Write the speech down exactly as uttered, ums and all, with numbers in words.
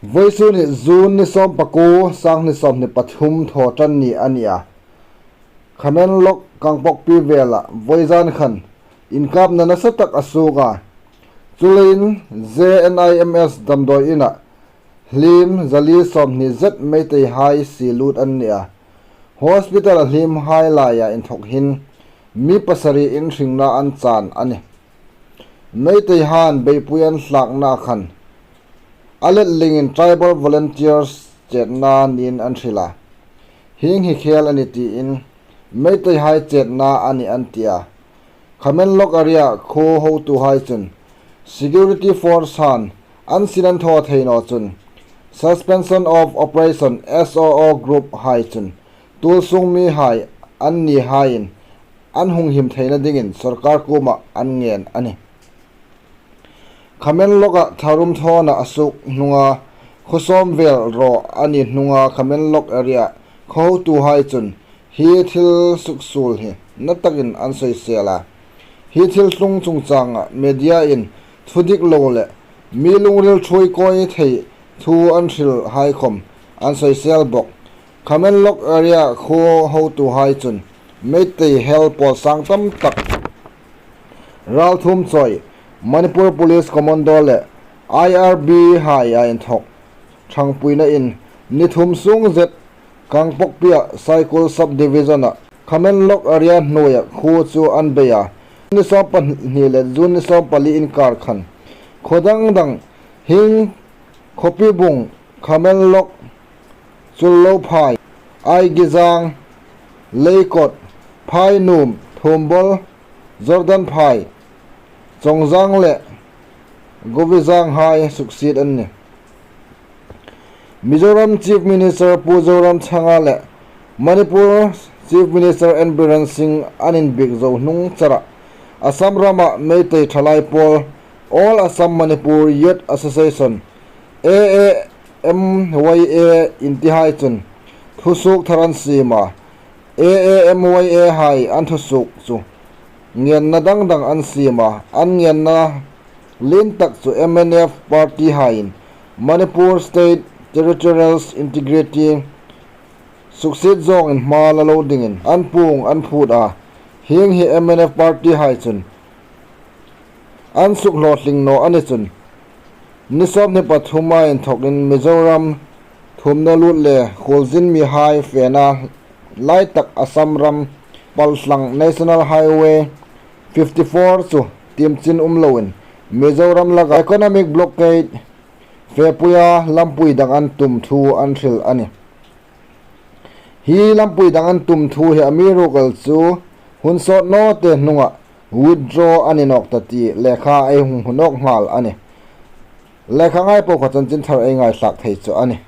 Vawisun hi June ni sawm pakuo, sang hni sawmhni pathum Thawṭanni a ni a. Khamenlok Kangpokpi vela vawizan khan inkapna nasa tak a suok a. Chuleiin J N I M S damdawi ina hlim zali sawmhni zet Meiteihai sie lut an ni a. Hospital a hlimhai laia inthok hin mi pasari inhringna an chan a nih. Meiteihan beipui an thlakna khan a letlingin Tribal Volunteers chetna niin an hril a. Hieng hi khel a ni tiin Meiteihai chetna a ni an ti a. Khamenlok area khuo hotuhai chun security force han an sin an thaw thei naw chun Suspension of Operation, S O O group hai chun tulsung mihai an nihaiin an hung him theina dingin sorkar kuoma an ngen a nih. Khamenlok-a tharum thawna a suok hnunga khuo sawm vel raw a ni hnunga Khamenlok area khuo hotuhai chun hi thil suksuol hi na takin an soisel a. Hi thil tlung chungchanga media-in thudik lo le mi lungril ṭhuoi kawi thei thu an hrilhai khom an soisel bawk. Khamenlok area khuo hotuhai chun Meitei hel pawl sang tam tak ralthuom chawi, Manipur Police Commando le I R B haia inthok ṭhangpuinain ni thum sung zet Kangpokpia Saikul Subdivision-a Khamenlok area hnuoia khuo chu an bei a. Ni sawm pahni le June ni sawm pali inkar khan khuo dang dang hieng Khopibung, Khamenlok, Chullophai, Aigizang, Leikot, Phainuom, Thumbol, Jordanphai, Chongzang le Govizang hai suksiet an nih. Mizoram Chief Minister Pu Zoramthanga le Manipur Chief Minister N Biren Singh an inbiek zo hnung chara Assam rama Meitei ṭhalai pawl All Assam Manipur Youth Association, A A M Y A, intihai chun thusuok thar an siem a. A A M Y A hai an thusuok chu ngenna dang dang an siem a, an ngenna lien tak chu M N F party haiin Manipur State Territorial Integrity suksiet zawngin hma la lo dingin an puong an phut a. Hieng hi M N F party hai chun an sukhlawtling naw a ni chun, ni sawmhni pathuma inthokin Mizoram thumna lut le khuolzin mihai fena lai tak Assam ram paltlang National Highway fifty four chu timchin um loin Mizoram laka economic blockade fepuia lampui dang an tum thu an hril a nih. Hi lampui dang an tum thu hi amiruokchu hun sawt nawte hnunga withdraw a ni nawk ta ti lekha ei hung hmu nawk nghal a nih. Lekha ngai po kha chanchin thar ei ngaithlak thei chu a nih.